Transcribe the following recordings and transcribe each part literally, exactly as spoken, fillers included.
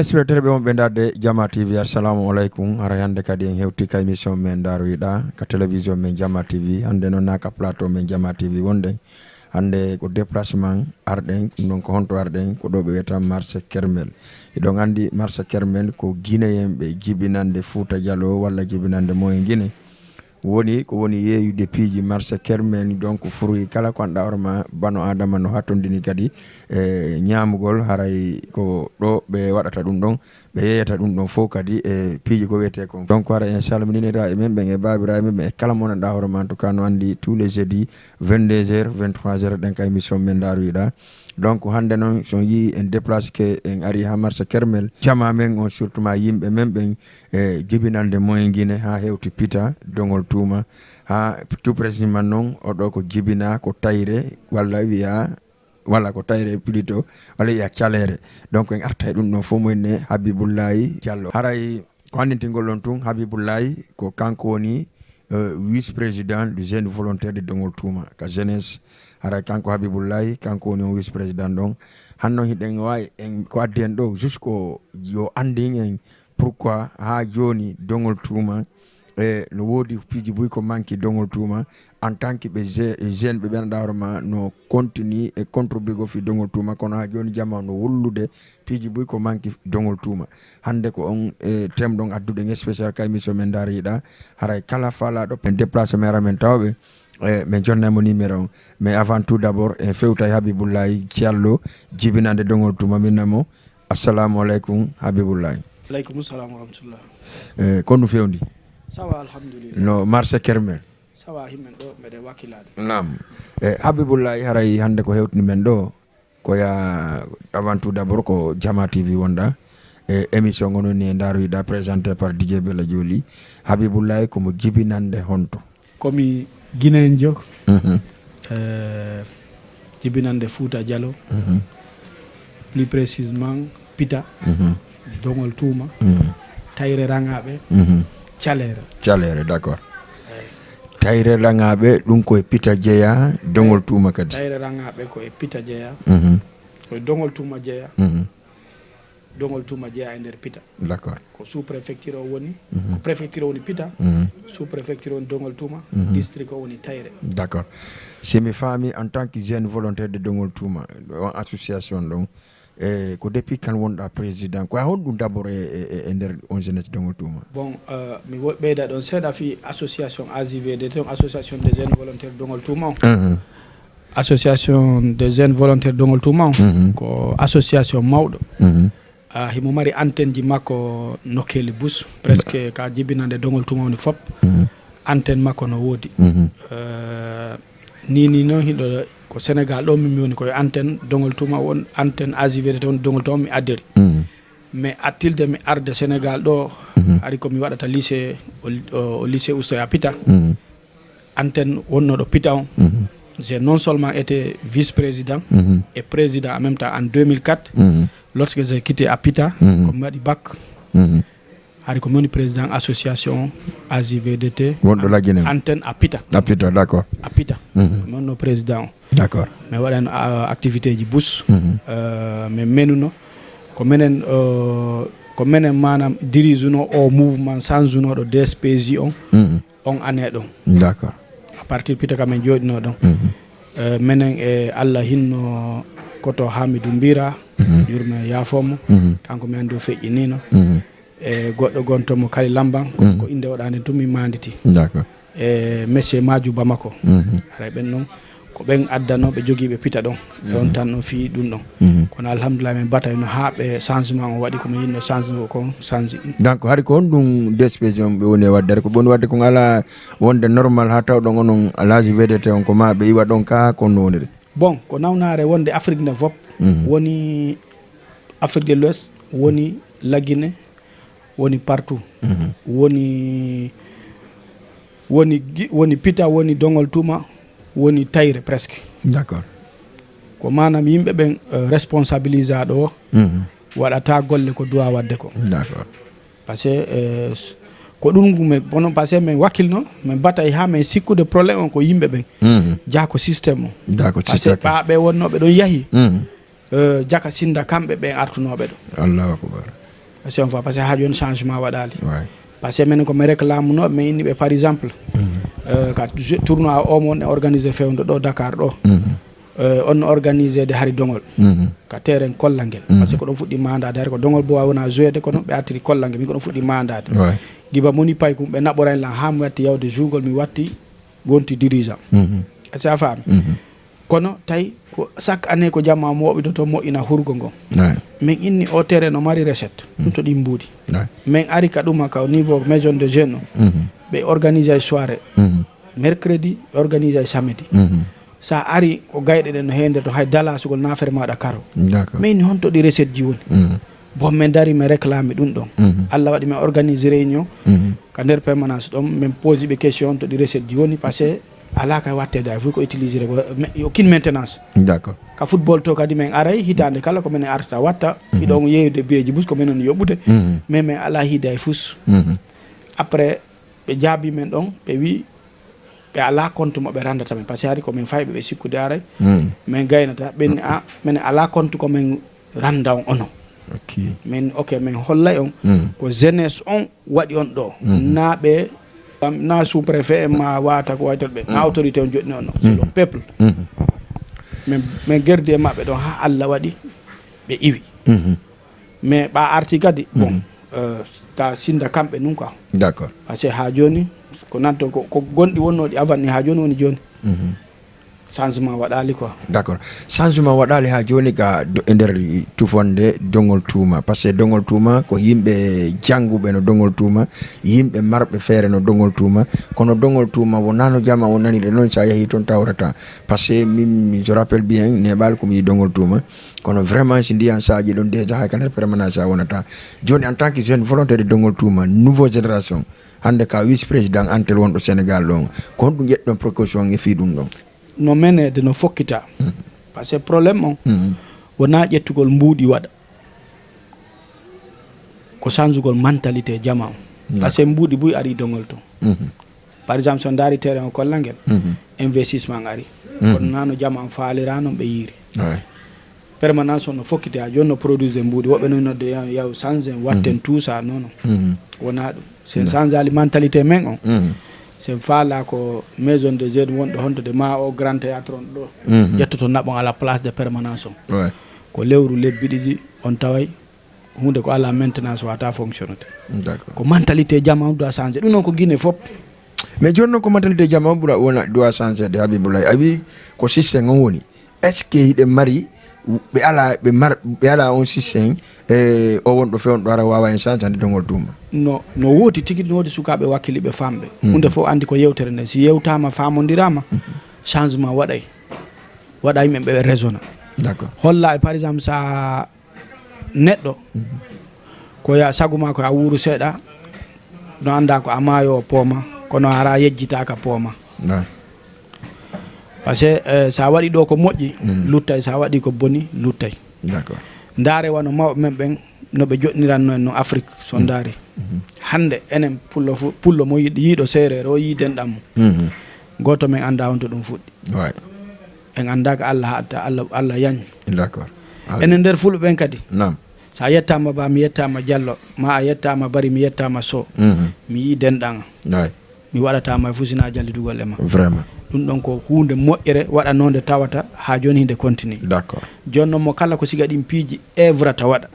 Spectateur ɓe wonɓe ndaarde Jama T V, assalamu aleykum. Hara hannde kadi en hewti ka émission men Ndaaroyɗa ka télévision men Jama T V. Hannde noon na ka plateau men Jama T V wonɗen. Hannde ko déplacement arɗen, ɗum ɗon ko honto arɗen? Ko ɗo ɓe wiyata marché Kermel. Hiɗon anndi marché Kermel ko Guinéen ɓe jibinande Fouta Diallo walla jibinande Moyen Guinée. Woni ko woni yeeyude piiji marché Kermel, donc fruit kala ko annduɗaa hoore ma, bano Adama no hattondini kadi e ñaamugol, haray ko ɗo ɓe waɗata ɗum ɗon, ɓe yeeyata ɗum ɗon fof kadi e piiji ko wiyetee kon. Donc haray en salmininira e men ɓen e baabiraaɓe men ɓen e kala mo annduɗaa hoore ma, en tout cas no anndi tous les jeudis vingt-deux heures, vingt-trois heures ɗen ka émission men Ndaaroyɗa. Donc hannde noon so on yii en déplacé ke en ari ha marché Kermel, jama men on surtout ma yimɓe men ɓen e jibinande Moyen Guinée ha hewti Pita, Doŋol Tuuma, ha tout précisément noon o ɗo ko jibina ko Tayre walla wiya, walla ko Tayre plutôt, walla wiya Caleere. Donc en arta e ɗum ɗon fof mo inne Habibullahi Diallo. Haray ko anndintingol on tun, Habibullahi ko kanko woni euh, vice-président du jeune volontaire de Doŋol Tuuma ka jeunesse. Haray kanko Habibullahi, kanko woni on vice-président ɗon. Hanno hiɗen waawi en, ko addi en ɗo juste ko yo anndin en pourquoi ha jooni Doŋol Tuuma e no woodi piiji buy ko manki Doŋol Tuuma en tant que ɓe je-, jeune ɓe ɓen annduɗaa hoore ma no continue e contribuer go fi Doŋol Tuuma, kono ha jooni jama no wullude piiji buy ko manki Doŋol Tuuma. Hannde ko on e thème ɗon adduɗen spécial ka émission men Ndaaroyɗa. Haray kala faalaaɗo en déplacé men ara men tawa ɓe, e men jonna mo numéro on. Mais avant tout d'abord en fewtay Habibullahi Diallo jibinande Doŋol Tuuma, min namo. Assalamu aleykum Habibullahi. Aleykum salam wa rahmatullah. E ko no fewndi? Ça va, alhamdulillah. No marché Kermel? Ça va, himmen ɗo mbeɗen wakkilaade. Naam. E Habibullahi, haray hannde ko hewtini men ɗo ko ya, avant tout d'abord ko Jama T V wonɗa e émission ngo noon ni e Ndaaroyɗa, présenté par D J Bella Joli. Habibullahi, ko mo jibinande honto? Komi Guinéen jogo. Mhm. Euh, jibinande Fouta Diallo. Mhm. Plus précisément Pita. Mhm. Doŋol Tuuma. Mhm. Tayre Raŋaaɓe. Mhm. Caleere. Caleere, d'accord. Eyi. Tayre Raŋaaɓe, ɗum ko e Pita jeyaa, Doŋol Tuuma kadi. Tayre Raŋaaɓe ko e Pita jeyaa. Mhm. Ko e Doŋol Tuuma jeyaa. Mhm. Doŋol Tuuma jeyaa e nder Pita. D'accord. Ko sous-préfecture o woni, mhm, ko préfecture o woni Pita, mhm, sous-préfecture o woni Doŋol Tuuma, mhm, district o woni Tayre. D'accord. Si mi faami, en tant que jeune volontaire de Doŋol Tuuma, on association ɗon, e ko depuis kan wonɗa président? Ko a honɗum d'abord e, e, e nder on jeunesse Doŋol Tuuma? Bon, euh, mi wo-, ɓeyda ɗon seeɗa fii association A J V D T, on association des jeunes volontaires Doŋol Tuuma on. Mhm. Association des jeunes volontaires Doŋol Tuuma on, mhm, ko association mawɗo. Mhm. Ah, himo mari antenne ji makko nokkeeli bus, presque ka jibinande Doŋol Tuuma woni fop. Mhm. Antenne makko no woodi. Mhm. Euh, ni, ni noon hiɗo ko Sénégal ɗo min mi woni koye antenne Doŋol Tuuma on, antenne A J V D T on Doŋol Tuuma mi addiri. Mhm. Mais attilde mi arde Sénégal ɗo, mhm, hari ko mi waɗata lycée, o, o, o lycée Ustoya Pita. Mhm. Antenne wonnoɗo Pita on. Mhm. J'ai non seulement été vice-président, mhm, et président en même temps en deux mille quatre, mhm, lorsque j'ai quitté à Pita, mhm, ko mi waɗi bac. Mhm. Hari ko mi woni président association A J V D T. Wonɗo Lagine. Antenne à Pita. À Pita, d'accord. À Pita. Mhm. Ko mi wonno président on. D'accord. Mi waɗan, euh, activité ji bus. Mhm. Euh, min menuno. Ko menen, euh, ko menen maanaam dirige uno o mouvement change unoɗo D S P J on. Mhm. On année ɗon. D'accord. À partir Pita kam en jooɗino ɗon. Mhm. Euh, menen e Allah hinno koto Hamidou Mbira, mhm, yurme yaafo mo. Mhm. Kanko mi anndi o feƴƴinino. Mhm. E goɗɗo gonto mo Kali Lamban, ko, mhm, ko innde waɗande tun mi maanditi. D'accord. E monsieur Maju Bamako. Mhm. Haray ɓen noon, ko ɓen addanooɓe jogiiɓe Pita ɗon. Mhm. Ɗon tan no fii ɗum ɗon. Mhm. Kono alhamdulillah, min batayno haa ɓe changement o waɗi, ko min yinno changement kon change. Donc, hari ko honɗum D S P J on ɓe woni e waɗde? Hari ko ɓe woni waɗde kon alaa wonde normal haa tawɗon onon alhaji V D T on ko ma ɓe iwa ɗon ka kon no woniri? Bon, ko nawnaare wonde Afrique nde fof. Mhm. Woni Afrique de l'Ouest, woni La Guinée, woni partout. Mhm. Woni, woni gi-, woni Pita, woni Doŋol Tuma, woni Tayre presque. D'accord. Ko maanaam yimɓe ɓen, eh, responsabilisaaɗo o, mhm, waɗata golle ko duwa waɗde ko. D'accord. Parce que, eh, s-, ko ɗum men, kono parce que min wakkilno, min batay haa min sikkude problème on ko yimɓe ɓen. Mhm. Jaa ko système o. Jaa ko système o. Parce que ɓaaɓe wonnooɓe ɗon yahi. Mhm. Eh, jaka sinda kamɓe ɓen artunooɓe ɗo. Allahu akbar. Parce que on fois, parce que haa jooni changement waɗaali. Ouais. Parce que minen ko mi réclame no, mi inni ɓe, par exemple, euh, ka je- tournoi o mo on organisé fewndo ɗo Dakar ɗo. Euh, on organisé de hari dongol. Ka terrain Kollangel. Parce que ko ɗon fuɗɗi mandaade, hari ko dongol bo wona joué de, kono ɓe artiri Kollangel, min ko ɗon fuɗɗi mandaade. Ouais. Giba moni pay kum ɓe naɓoray lan haa mi watti yawde jougol, mi watti wonti dirigeant. Est-ce que a faami? Kono tawi ko chaque année ko jamaa mo ɓidoto moƴƴina hurgo ngon. Ouais. Min inni o terrain no mari recette, ɗum to ɗin mbuuɗi. Ouais. Min ari ka ɗuma ka au niveau maison de jeune o. Ɓe organise ay soirée. Mercredi, ɓe organise ay samedi. Sa ari ko gayɗe ɗen no heendir to hay dalasugol nafere maɗa karo. D'accord. Min inni honto ɗi recette ji woni? Bon, min dari, min réclame ɗum ɗon. Alla waɗi min organise réunion ka nder permanence ɗon, min posi ɓe question to ɗi recette ji woni, parce que ala kay wattede hay fof ko utilisire ko me- yo kin maintenance. D'accord. Ka football to kadi min aray hitaande kala ko minen artata watta, hiɗon yeeyude beeji bus ko minen yoɓude, mais min ala hiide hay fus. Après ɓe jaabi min ɗon, ɓe wi ɓe ala compte mo ɓe randata min, parce que hari ko min fayɓe ɓe sikkude aray, min gaynata, ɓen a minen ala compte ko min randa on onon. Ok. Min, ok, min hollay on ko jeunesse on waɗi on ɗo. Na ɓe, na sous-préfet en ma wata ko waytoto ɓe, na autorité on joɗni on ɗo. C'est le peuple. Min, min gerdi e maɓɓe ɗon ha Allah waɗi ɓe iwi. Mais ɓa arti kadi, bon, euh, ta sinda kamɓe nun quoi. D'accord. Parce que ha joni ko nanto ko, ko gonɗi wonnoɗi avant ni ha joni woni joni. Changement waɗali quoi. D'accord. Changement waɗali ha joni ka do- e nder tufonde Dongol Tuuma, parce que Dongol Tuuma ko yimɓe jannguɓe no Dongol Tuuma, yimɓe marɓe feere no Dongol Tuuma, kono Dongol Tuuma wonano jama o nanire noon, sa yahi toon tawrata. Parce que min, je rappelle bien, neɓal ko mi yi Dongol Tuuma, kono vraiment si ndiyan saji ɗon déjà hay ka nder permanence a wonata. Joni en tant que jeune volontaire de Dongol Tuuma, nouveau génération, hannde ka vice président antel wonɗo Sénégal ɗon, ko honɗum ƴettuɗon précaution e fii ɗum ɗon? No menede no fokkita. Parce que problème on wona ƴettugol mbuuɗi waɗa, ko sanjugol mentalité jama on. Parce que mbuuɗi buy ari Dongol to. Par exemple, so ndaari terrain o Kollangel, investissement ari. Kono nano jama on faalira non ɓe yiiri. Permanence on no fokkiti ha joni no produise mbuuɗi, woɓɓe no nodde yaw, yaw change en, watten tout ça, non non. Wona ɗum. Sen change ali mentalité men on, sen faala ko maison de jeunes wonɗo honto de ma o grand théâtre on ɗo ƴettoto naɓon à la place de permanence on. Ko lewru lebbi ɗiɗi on taway hunde ko ala maintenance wata fonctionnude. Ko mentalité jama on doit changer, ɗum noon ko Guinée fop. Mais joni noon ko mentalité jama on ɓura wona doit changer de Habibulaye, a wi ko système on woni. Est-ce que hiɗen mari ɓe ala, ɓe mar ɓe ala on système? E o wonɗo fewndo ara wawa en change hande Dongol Tuuma? No, no woodi tigi, no woodi sukaɓe wakkiliɓe famɓe. Hunde fof andi ko yewtere nde, si yewtama famondirama, changement waɗay. Waɗa yimɓe ɓe raisonna. D'accord. Holla e par exemple sa neɗɗo ko ya sago ma ko a wuuru seeɗa, no anda ko a maayo o pooma, kono hara yejjitaka pooma. Parce que eh, sa waɗi ɗo ko moƴƴi luttay, sa waɗi ko boni luttay. D'accord. Ndaare wano mawɓe men ɓen no ɓe joɗniranno en no Afrique, so ndaari hande enen pullo fu pullo mo yiɗ- yiiɗo seereer o yii denɗam mum, goto men anda on to ɗum fuɗɗi. En anda ko Allah haɗta, Allah, Allah yañ. D'accord. Enen nder fulɓe ɓen kadi, nam, sa yettama Ba, mi yettama Jallo, ma a yettama Bari, mi yettama Sow, mi yii denɗam am, mi waɗatama e fusina jallidugol e ma. Vraiment. Ɗum ɗon ko hunde moƴƴere waɗanode tawata ha joni hinde continue. D'accord. Joni noon mo kala ko siga ɗin piiji evrata waɗa,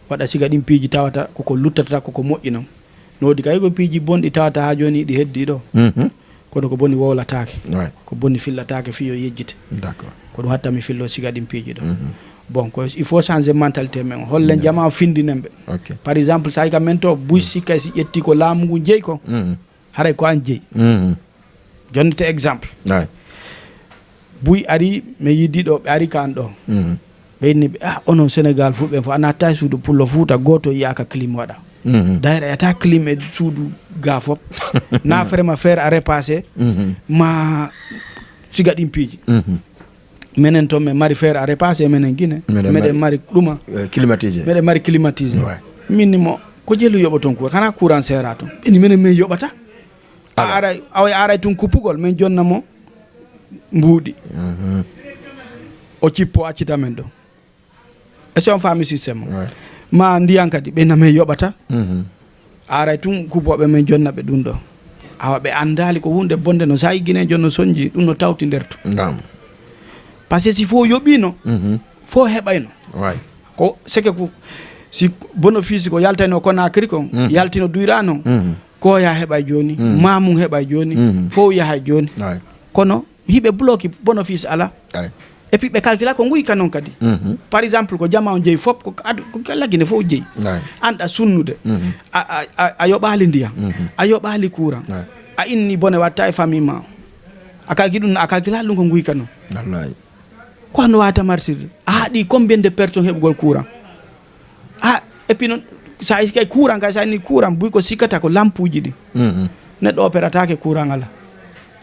waɗa siga ɗin piiji tawata koko luttata koko moƴƴi noon. No woodi kay ko piiji bonɗi tawata ha joni ɗi heddi ɗo, kono ko boni wowlataake, ko boni fillataake fiyo yejjite. D'accord. Ko ɗum hatta mi fillo siga ɗin piiji ɗo. Bon, ko il faut changer mentalité men, hollen jama o findinen ɓe. Par exemple sa yi ka men to buy sikkay si ƴetti ko laamu ngu jeyi ko, haray ko an jeyi. Jonnete exemple. Buy ari mi yii ɗo, ɓe ari ka an ɗo, ɓe inni ɓe, ah, onon Sénégal fulɓe fof a natta e suudu pullo fuuta goto yiyaka clim waɗa. D'ailleurs a yiyata clim e suudu ga fop. Na vraiment faire à repasser ma siga ɗin piiji. Menen toon min mari faire à repasser, menen Guinée meɗen mari ɗuma, climatisé. Meɗen mari climatisé. Min ni mo ko jelu yoɓa toon courant, kana courant seera toon? Ɓeni menen min yoɓata. A aray, awa aray tun kuppugol, min jonna mo mbuuɗi. O cippo accita men ɗo. Est-ce que on faami système o? Ma ndiyan kadi, ɓe name yoɓata. Mhm. Aray tun kubooɓe men jonna ɓe ɗum ɗo. Awa ɓe anndaali ko hunde bonde no, so a yiggine jono sonji, ɗum no tawti nder to. Naam. Parce que si fof yoɓino, Mhm. fof heɓayno. Waay. Ko seke ko, si bénéfice ko yaltayno Conakry kon, Mhm. yaltino Duira non, Mhm. ko ya heɓay jooni, Mhm. ma mum heɓay jooni, Mhm. fof yahay jooni. Waay. Kono hiɓe bloki bénéfice ala. Waay. Et puis ɓe calcula ko nguyka non kadi. Mhm. Par exemple, ko jama on jeyi fop, ko ad-, ko ka laggine fof jeyi. Waay. An ɗa sunnude. Mhm. A, a, a, a yoɓaali ndiyan. Mhm. A yoɓaali courant. Waay. A inni bone watta e famille ma. A calcule ɗum, a calcula ɗum ko nguyka non. Wallahi. Ko no wata martirde. A haɗi combien de personnes heɓugol courant? A, et puis non, sa, kay courant, kay sa ni courant, buy ko sikkata ko lampuuji ɗi. Mhm. Neɗɗo opératake courant ala.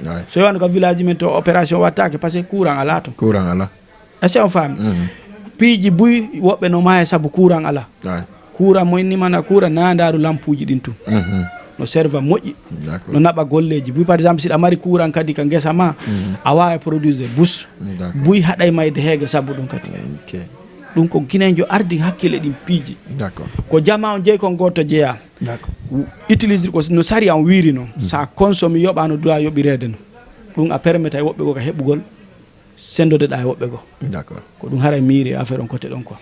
Waay. So yewano ka village men to opération wattake, parce que courant ala to. Courant ala. Est-ce que on faami? Mhm. Piiji buy woɓɓe no maaya sabu courant ala. Waay. Courant mo inni mana courant na ndaaru lampuuji ɗin tun. Mhm. No serva moƴƴi. D'accord. No naɓa golleeji buy. Par exemple, si ɗa mari courant kadi ka ngesa ma, Mhm. a waawa produire bus. D'accord. Buy haɗay mayde heege sabu ɗum kadi. Ok. Ɗum ko Guinéen jo ardi hakkille ɗin piiji. D'accord. Ko jama on jeyi kon gooto jeya. D'accord. Utilise ko no sari on wiiri non. Mhm. Sa consomme yoɓano droit yoɓireede no. Ɗum a permetay woɓɓe ko ka heɓugol sendodeɗa e woɓɓe goo. D'accord. Ko ɗum haray miiri e affaire on côté ɗon quoi.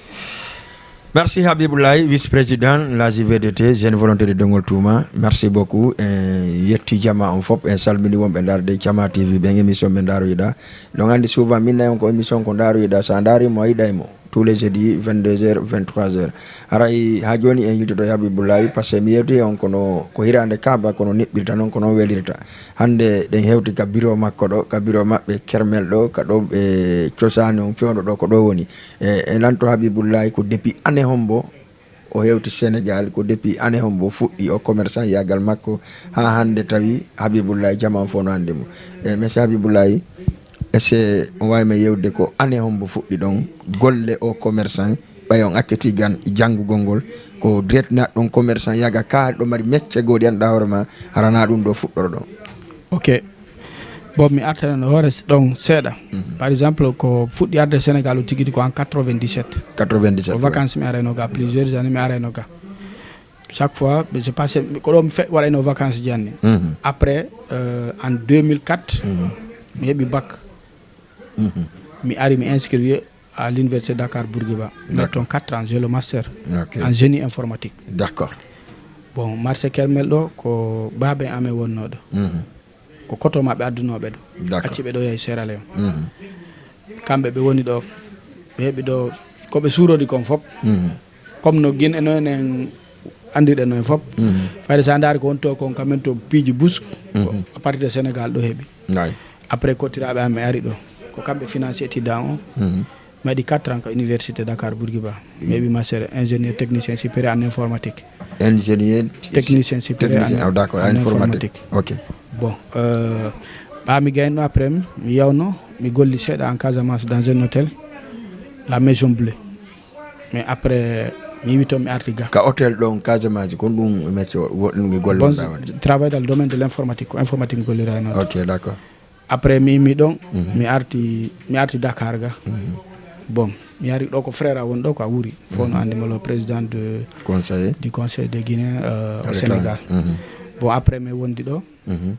Merci Habiboulaye, vice-président la J V D T, jeune volontaire de Dongol Touma. Merci beaucoup. En yetti jama on fop, en salmini wonɓe ndaarde Cama T V ɓen émission ɓe ndaaroyiɗa. Ɗon anndi souvent min nayi on ko émission ko ndaaroyiɗa, sa ndaari mo a yiɗay mo. Tous les jeudis, vingt-deux heures, vingt-trois heures. Haray ha jooni en yiltoto e Habiboulaye, parce que mi yewti on kono ko hirande Kaaba, kono niɓɓirta non, kono welirta. Hannde ɗen hewti ka bureau makko ɗo, ka bureau maɓɓe Kermel ɗo, ka ɗo ɓe cosaani on fewndo ɗo, ko ɗo woni. E, e lanto Habibullahi, ko depuis année hombo o hewti Sénégal, ko depuis année hombo fuɗɗi o commerçant yagal makko, ha hannde tawi Habibullahi jama on fof no anndi mo. E, monsieur Habibullahi, est-ce que on waawi men yewde ko année hombo fuɗɗi ɗon golle o commerçant? Ɓay on acciti gan janngugol ngol, ko direct na ɗon commerçant yaga kaari ɗo mari mecce goo ɗi annduɗa hoore ma, hara na ɗum ɗo fuɗɗoro ɗon. Ok. Bon, mi artana no hoore s-, ɗon seeɗa. Mhm. Par exemple, ko fuɗɗi arde Sénégal o tigi ko en quatre-vingt-dix-sept. Quatre-vingt-dix-sept, Ko ouais. Vacances mi arayno ga plusieurs années mi arayno ga. Chaque fois, je passe, ko ɗo mi fe-, waɗayno vacances ji anni. Mhm. Après, euh, en deux mille quatre, Mhm. mi heɓi bac. Mhm. Mi ari mi inscrire à l'université Dakar Bourguiba. D'accord. Metton quatre ans, j'ai le master Ok. en génie informatique. D'accord. Bon, marché Kermel ɗo, ko baaben amen wonnoo ɗo. Mhm. Ko koto maɓɓe addunooɓe ɗo. D'accord. Acci ɓe ɗo yahi Sierra Leone. Mhm. Kamɓe ɓe woni ɗo, ɓe heɓi ɗo, ko ɓe suurodi kon fof. Mhm. Comme no Guinée no enen anndirɗen no en fof. Mhm. Fayde sa ndaari ko wonto kon kamen to piiji bus, ko Mhm. à partir de Sénégal ɗo heɓi. Nayi. Après kottiraaɓe am mi ari ɗo. Ko kamɓe financé étudiant o. Mhm. Mi waɗi quatre ans ko université Dakar Bourguiba. Mi heɓi master ingénieur technicien supérieur en informatique. Ingénieur Technicien supérieur technicien, en, oh, d'accord, en informatique. Informatique. Ok. Bon, euh, ɓa mi gayno après mi yawno, mi golli seeɗa en Casamance dans un hôtel, la Maison Bleue. Mais après, mi wi toon mi arti ga. Ka hôtel ɗon Casamance, kon ɗum métier wo-, ɗum mi golle Bon, wonɗa waɗde? Travail dans le domaine de l'informatique, ko informatique mi gollirayno. Ok, d'accord. Après mi immi ɗon, Mhm. mi arti, mi arti Dakar ga. Mhm. Bon, mi ari ɗo ko frère a woni ɗo ko a wuri. Fof no Mhm. anndi mo le président de, Conseiller. du Conseil de Guinée, euh, au Sénégal. Mhm. Bon, après mi wondi ɗo. Mhm.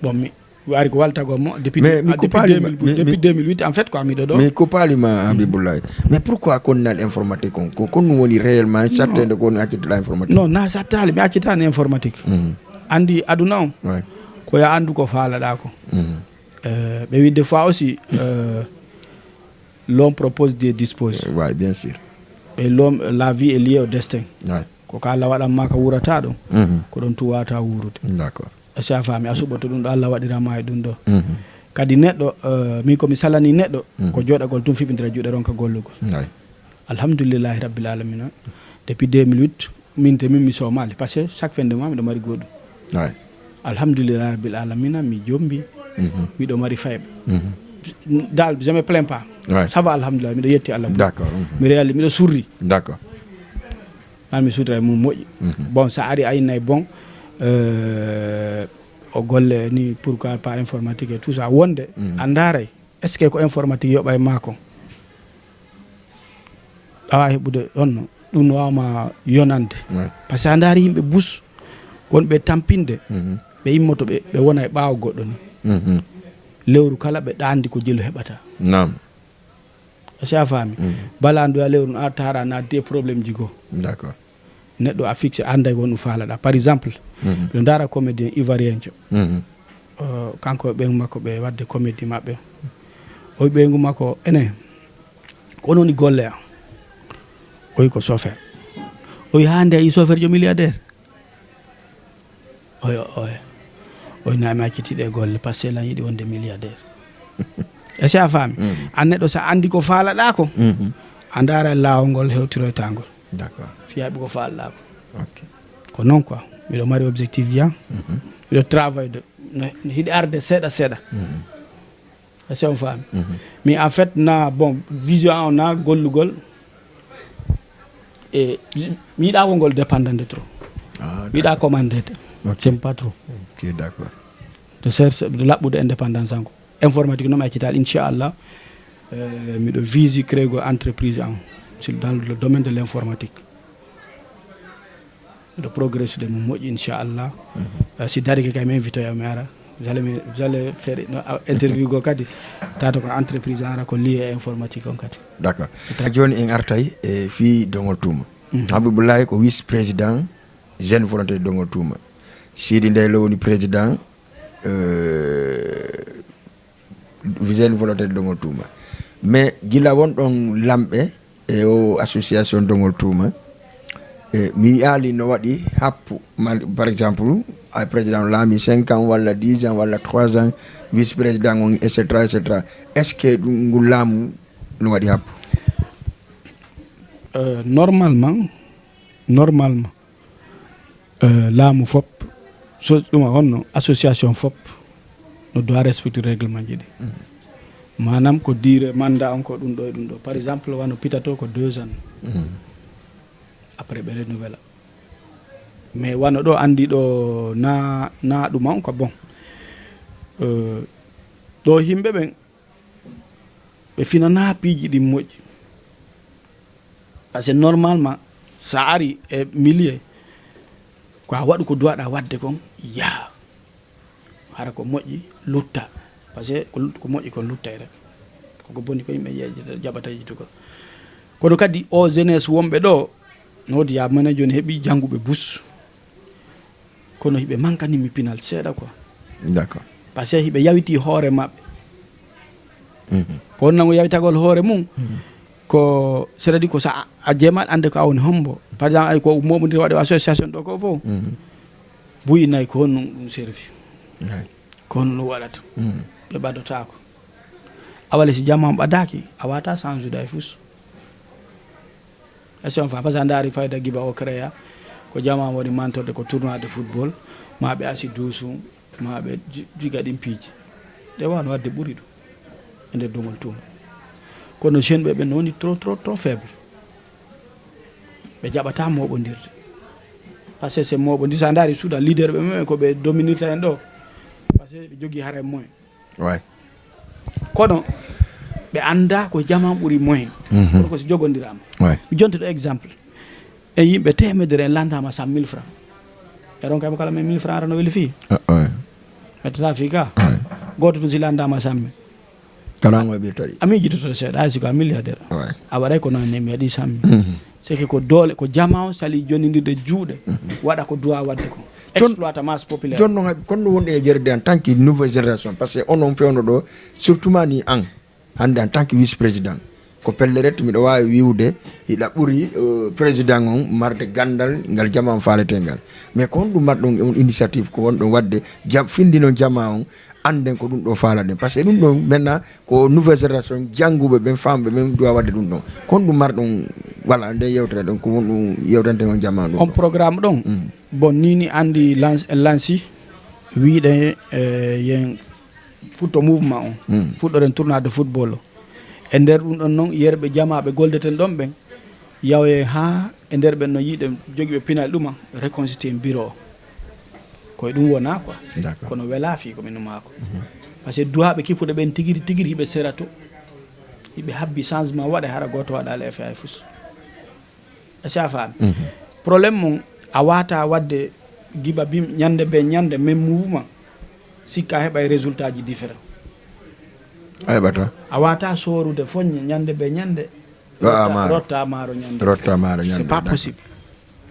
Bon, mi, mi ari ko waltagol mo depuis, Mais mi ah, depuis kupaali ma, deux mille, mi, depuis mi, deux mille huit, en fait, quoi, miɗo ɗo. Mi kupaali ma, Mhm. Habibullahi. Mais pourquoi kon nal informatique on? Ko, kon ɗum woni réellement, Mhm. sattede ko woni accituɗa informatique? Non, na sattali, mi accitani informatique. Mhm. Anndi aduna on, Ouais. ko ya anndu ko faalaɗa ko. Mhm. Euh, ɓe wi des fois aussi, euh, l'homme propose, Dieu dispose. Ouais, bien sûr. Ɓe l'homme, la vie est liée au destin. Ouais. Ko ka Allah waɗan ma ka wurata ɗon, Mhm. ko ɗon tu wata wurude. D'accord. Est-ce que a faami? A suɓoto ɗum ɗo Allah waɗira ma e ɗum ɗo. Mhm. Kadi neɗɗo, euh, min ko mi salani neɗɗo, Mhm. ko joɗagol tun fiɓindira juuɗe ronka gollugol. Ouais. Alhamdulillahi Rabbil Alamina. Depuis deux mille huit, min te min mi somali. Parce que chaque fin de mois, miɗo mari goɗɗum. Ouais. Alhamdulillahi Rabbil Alamina, mi jombi. Mhm. Miɗo mari fayɓe. Mhm. Dal, je me plains pas. Ouais. Ça va, alhamdulillah, miɗo yetti Allah. D'accord. Mhm. Mi réali-, miɗo surri. D'accord. An mi sutra e mum moƴƴi. Mhm. Bon, sa ari a innay bon, euh, o golle ni, pourquoi pas informatique et tout ça. Wonde, Mhm. a ndaaray, est-ce que ko informatique yoɓay ma ko? Awa heɓude ɗon no. ɗum no waawma yonande. Par ce que a ndaari yimɓe bus, wonɓe tampinde, ɓe immoto ɓe, ɓe wona e ɓaawo goɗɗo ni. Lewru kala ɓe ɗaandi ko jelu heɓata. Naam. Est-ce que a faami? Bala an ɗo a lewru no a tara na de problème ji goo. D'accord. Neɗɗo a fixe, a annday won ɗum faalaɗa. Par exemple, miɗo ndaara comédien ivoirienjo. Euh, kanko e ɓeyngu makko ɓe waɗde comédie maɓɓe. O ɓeyngu makko, enen, ko onon woni golle am? O wi ko chauffeur. O wi haa nde a yi chauffeur jo milliardaire? Oyo, oyo. O wi na mi acciti ɗe golle, parce que lan yiɗi wonde milliardaire. Est-ce que a faami? An neɗɗo, so a anndi ko faalaɗa ko, a ndaara laawol ngol hewtiroyta ngol. D'accord. Fiyaɓe ko faalaɗa ko. Ok. Ko noon quoi. Miɗo mari objectif ji am. Miɗo travail de, no, no hiɗi arde seeɗa seeɗa. Est-ce que on faami? Mais en fait, na, bon, vision on na gollugol. E mi yiɗa wongol dépendant de trop. Ah, mi yiɗa commandede. Ok. J'aime pas trop. Ok, d'accord. De ser, de laɓɓude indépendance an ko. Informatique noon mi accital, inchallah. Euh, miɗo vise créego entreprise am. Sur dans le domaine de l'informatique. Miɗo progressude mo moƴƴi, inchallah. Euh, si darike kay mi invite yo mi ara. Vous allez me, vous allez faire no, a, interview goo kadi. Tata ko entreprise ara ko lié e informatique on kadi. D'accord. A jooni en artay e fii Dongol Tuuma. Habiboulaye ko vice président Jeune Volonté de Dongol Tuuma. Sidi Ndeylo woni président, euh, Jeune Volonté de Dongol Tuuma. Mais gila won ɗon lamɓe e o association Dongol Tuuma, e mi yiyaali no waɗi happu, ma, par exemple, a président o laami cinq ans walla dix ans walla trois ans, vice président on, et cetera, et cetera. Est-ce que ɗum ngu laamu no waɗi happu? Euh, normalement, normalement, euh, laamu fop, so ɗum a honno association fop no doit respecter règlement ji ɗi. Maanaam ko durée mandat on ko ɗum ɗo e ɗum ɗo. Par exemple, wano pitato ko deux ans. Après ɓe renouvela. Mais wano ɗo anndi ɗo na, na ɗum on ko bon. Euh, ɗo yimɓe ɓen ɓe finana piiji ɗin moƴƴi. Parce que normalement, sa ari e milieu, ko a waɗu ko duwaɗa waɗde kon, yaha. Hara ko moƴƴi, lutta. Parce que ko lut-, ko moƴƴi kon luttay rek. Ko ko boni ko yimɓe ye-, jaɓata yejjitugol. Kono kadi o jeunesse wonɓe ɗo, no wodi ya mene jooni heɓi jannguɓe bus. Kono hiɓe mankani mi pinal seeɗa quoi. D'accord. Parce que hiɓe yawiti hoore maɓɓe. Ko wonnango yawitagol hoore mum, ko c'est-à-dire ko sa a, a jeemat annde ko a woni hombo. Par exemple, ay ko moɓondir waɗe association ɗo ko fof. Buyi nayi ko honno ɗum servi. Ko honno ɗum waɗata. Ɓe ɓadotaako. Awale si jama on ɓadaaki, a wata change day fus. Est-ce que on fa? Parce que a ndaari fayda giba o créa, ko jama woni mantorde ko tournoi de football, ma ɓe asi duusu, ma ɓe ji-, jiga ɗin piiji. Ɗe wano wadde ɓuri ɗum e nder Dongol Tuuma. Kono jeune ɓe ɓen woni trop, trop, trop faible. Ɓe jaɓata moɓondirde. Parce que c'est moɓondir, sa ndaari suuɗa leader ɓe men ko ɓe dominirta en ɗo. Parce que ɓe jogii hara e moyen. Ouais. Kono ɓe annda ko jaman ɓuri moyen. Kono ko si jogondiraama. Ouais. Mi jonte ɗo exemple. E yimɓe temedere en landama cent mille francs. E ronka mo kala men mille francs ara no weli fii. Ah, ouais. Mettata fii ka. Ouais. Gooto tun si landama cent mille. Kala mo ɓirta ɗi. A miijitoto seeɗa, hay si ko a milliardaire. Ouais. A waɗay ko noon ne mi waɗi cent mille. C'est que ko doole, ko jama on sali jonindirde juuɗe, waɗa ko duwa waɗde ko. Jon-, exploita masse populaire. Jon noon, kono ɗum wonde e jerde en tant que nouvelle génération, parce que onon fewndo ɗo, surtout ma ni an, hannde en tant que vice-président, ko pelle rette miɗo waawi wiwde, hiɗa ɓuri, euh, président on marde ganndal ngal jama on faalete ngal. Mais ko honɗum marɗon on initiative ko wonɗon waɗde jam-, finndino jama on, annden ko ɗum ɗo faalaɗen? Parce que ɗum ɗo maintenant ko nouvelle génération, jannguɓe ɓen, famɓe ɓen duwa waɗde ɗum ɗon. Ko honɗum marɗon, voilà, nde yewtere ɗon, ko honɗum yewtante on jama ɗum on ɗo? Programme ɗon, bon, ni ni anndi lance, lanci, wiɗe, eh, yen futto mouvement on. Fuɗɗoren tournoi de football o. E nder ɗum ɗon non, yerɓe jamaaɓe goldeten ɗon ɓen, yawoye haa e nder ɓen no yiiɗe jogiiɓe pinal ɗuma, reconstitué bureau o. Koye ɗum wona quoi. D'accord. Kono wela fii ko min numaako. Parce que duwaaɓe kippuɗe ɓen tigiri, tigiri hiɓe sera to. Hiɓe habbi changement waɗa hara gooto waɗaali effet hay fus. Est-ce que a faami? Problème mum, a waata waɗde giba bim ñande be ñande, même mouvement, sikka heɓay résultat ji différent. A heɓata. A waata soorude fof ñande be ñande. Rotta maaro. Rotta maaro ñande. Rotta maaro ñande. C'est pas possible.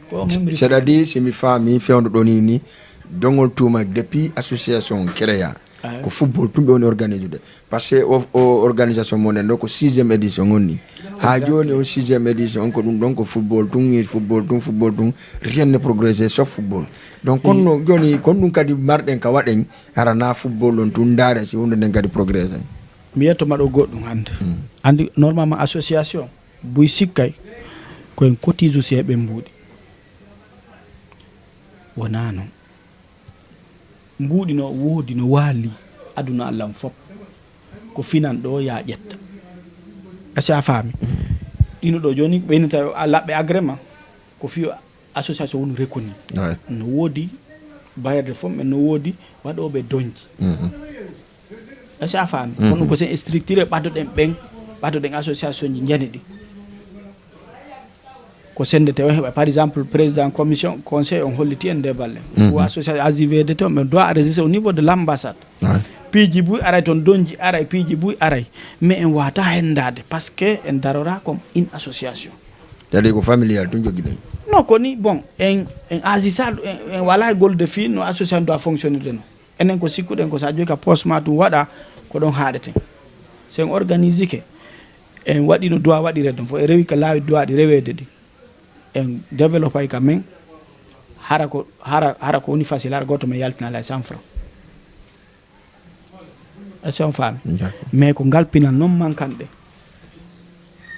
Ko on hemri. C'est-à-dire, si mi faami fewndo ɗo ni ni, Dongol Tuuma depuis association créa, ko football tun ɓe woni organisude. Parce que o, o organisation mon ɗo ko sixième édition on ni. Ha joni o sixième édition on ko ɗum ɗon ko football tun, football tun, football tun, rien ne progresse sauf football. Donc kono joni kon ɗum kadi marɗen ka waɗen, hara na football on tun ndaare si hunde nden kadi progresse. Mi yetto ma ɗo goɗɗum hannde. Anndi normalement association buy sikkay ko en cotisu si heɓen mbuuɗi. Wonaa noon. Mbuuɗi no woodi no waali aduna Allah on fof. Ko finan ɗo ya ƴetta. Est-ce que a faami? Ɗino ɗo jooni ɓeynita a laɓɓe agrément ko fiyo association woni reconnu. No woodi bailleur de fonds, mais no woodi waɗooɓe donji. Est-ce que a faami? Kono ko sen structure ɓaddoɗen ɓen, ɓaddoɗen association ji njani ɗi. Ko sendete o heɓa, par exemple, président commission, conseil on holliti en nde balle. Ou association A J V D T, mais doit enregistrer au niveau de l'ambassade. Piiji buy aray toon, donji aray, piiji buy aray. Mais en wata hendade, parce que en darora comme une association. Kadi ko familial tun jogiɗen. Non, ko ni, bon, en, en agisa, en, en wala e golde fi no association doit fonctionner de non. Enen ko sikkuɗen ko sa jogi ka poste ma tun waɗa ko ɗon haɗeten. Si en organisi ke, en waɗi no doit waɗire ɗon fof, en rewi ka laawi doit ɗi reweede ɗi. En développay ka men, hara ko, hara, hara ko woni facile, hara goto men yaltina lay cent francs. Est-ce que on faami? Mais ko ngal pinal noon mankanɗe.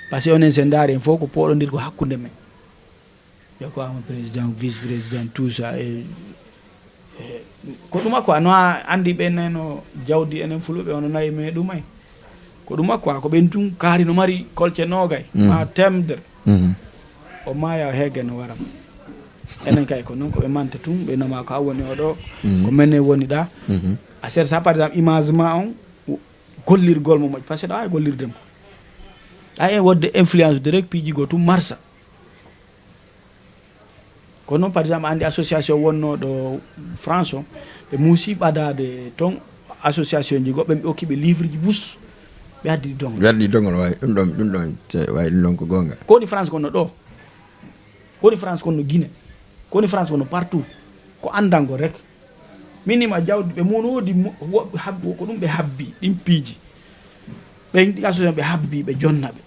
Parce que onen sen ndaari en fof ko poɗondir ko hakkunde men. Ɓe ko ama président, vice président, tout ça. E, e, ko ɗuma quoi, no a andi ɓe nayno jawdi enen fulɓe ono nayi me ɗumay. Ko ɗuma quoi, ko ɓen tun kaari no mari kolce nogay, ma temdere. O maya o heege no waram. Enen kay ko noon ko ɓe manta tun, ɓe nama ko a woni o ɗo, ko menen woni ɗa. A sersa par exemple image ma on, gollirgol mo moƴƴi, parce que ɗa wawi gollirde mo. Ɗa en wodde influence direct piiji go tun marsa. Kono noon par exemple andi association wonno ɗo France o, ɓe muusi ɓadade toon association ji goɗɓe, ɓe okki ɓe livre ji bus, ɓe addi dongol. Ɓe addi dongol, wawi ɗum ɗon, ɗum ɗon, wawi ɗum ɗon ko gonga. Ko woni France kono ɗo, ko woni France kono Guinée, ko woni France kono partout, ko andango rek. Min nima jawdi ɓe mun woodi woɓɓe habbi ko ɗum ɓe habbi ɗin piiji. Ɓe ɗi association ɓe habbi ɓe jonna ɓe.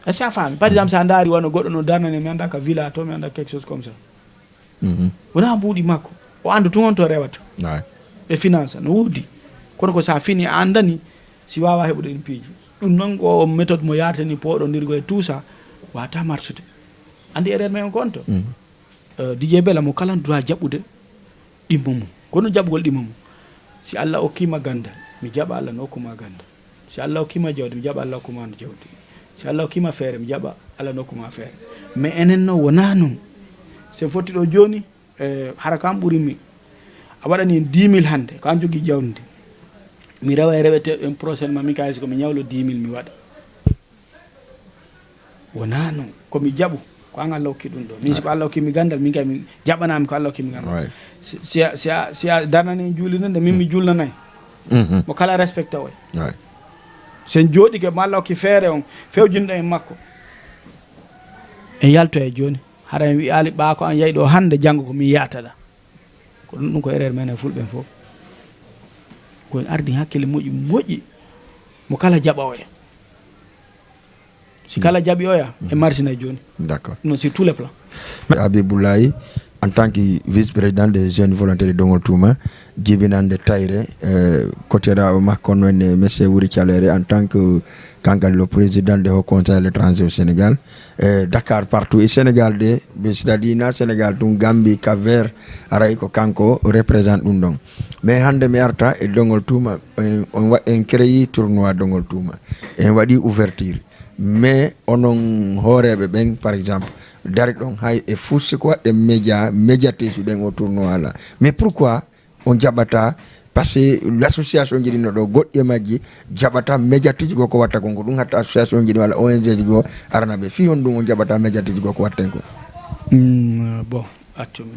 Est-ce que a faami? Par exemple, sa ndaari wano goɗɗo no darnani mi anda ka villa to mi anda quelque chose comme ça. Wona mbuuɗi makko. O anda tun on to rewata. Ɓe finance no woodi. Kono ko sa fini a andani si wawa heɓude ɗin piiji. Ɗum noon ko méthode mo yartani poɗondirgo e tout ça wata marsude. Andi erreur men on ko on to. Didier Bela mo kala droit jaɓɓude ɗimmo mum. Kono jaɓugol ɗimmo mum. Si Allah okkima gandal, mi jaɓa Allah no okkuma gandal. Si Allah okkima jawdi, mi jaɓa Allah okkuma jawdi. Si Allah okkima feere, mi jaɓa Allah no okkuma feere. Mais enen no wona noon. Sen fotti ɗo joni, e, hara kam ɓuri mi. A waɗani en dix mille hande, ko an jogi jawdi ndi. Mi rewa e rewete en prochainement, min kaysi ko mi ñawlo dix mille mi waɗa. Wonaa noon, ko mi jaɓu, ko an Allah hokki ɗum ɗo. Min si ko Allah hokki mi gandal, min kay mi jaɓanaami ko Allah hokki mi gandal. Si a, si a, si a darnani en juulirde nde, min mi juulnanay. Mo kala respecté oy. Sen jooɗike mo Allah hokki feere on, fewjinɗo en makko. En yaltoya jooni, hara en wi'aali ɓaa ko an yahi ɗo hannde, janngo ko min yahata ɗa. Ko ɗum, ɗum ko erreur men e fulɓe fof. Ko en ardi hakkille moƴƴi moƴƴi, mo kala jaɓa oya. Si kala jaɓi oya, e marsinay jooni. D'accord. Non, sur tous les plans. Habiboulaye, en tant que vice-président des jeunes volontaires de Dongol Touma, jibinande tayre, euh, kotiraɓe makko noon e monsieur Wuri Calere en tant que kanko le président de Haut Conseil à l'étranger au Sénégal, euh, Dakar partout e Sénégal de, c'est-à-dire na Sénégal tun, Gambie, Cap Vert, aray ko kanko représente ɗum ɗon. Mais hannde mi arta e Dongol Touma, en, on wa-, en créé tournoi Dongol Touma, en waɗi ouverture. Mais onon hooreeɓe ɓen, par exemple, dari ɗon hay e fusti ko waɗɗen média, médiatrice ɗen o tournoi la. Mais pourquoi on jaɓata Par ce que l' association ji ɗi no ɗo goɗɗi e majji jaɓata médiatise goo ko watta kon, ko ɗum hatta association ji ɗi walla O N G ji goo arana ɓe fii honɗum on jaɓata médiatise goo ko watten ko. Mm, bon, accu mi.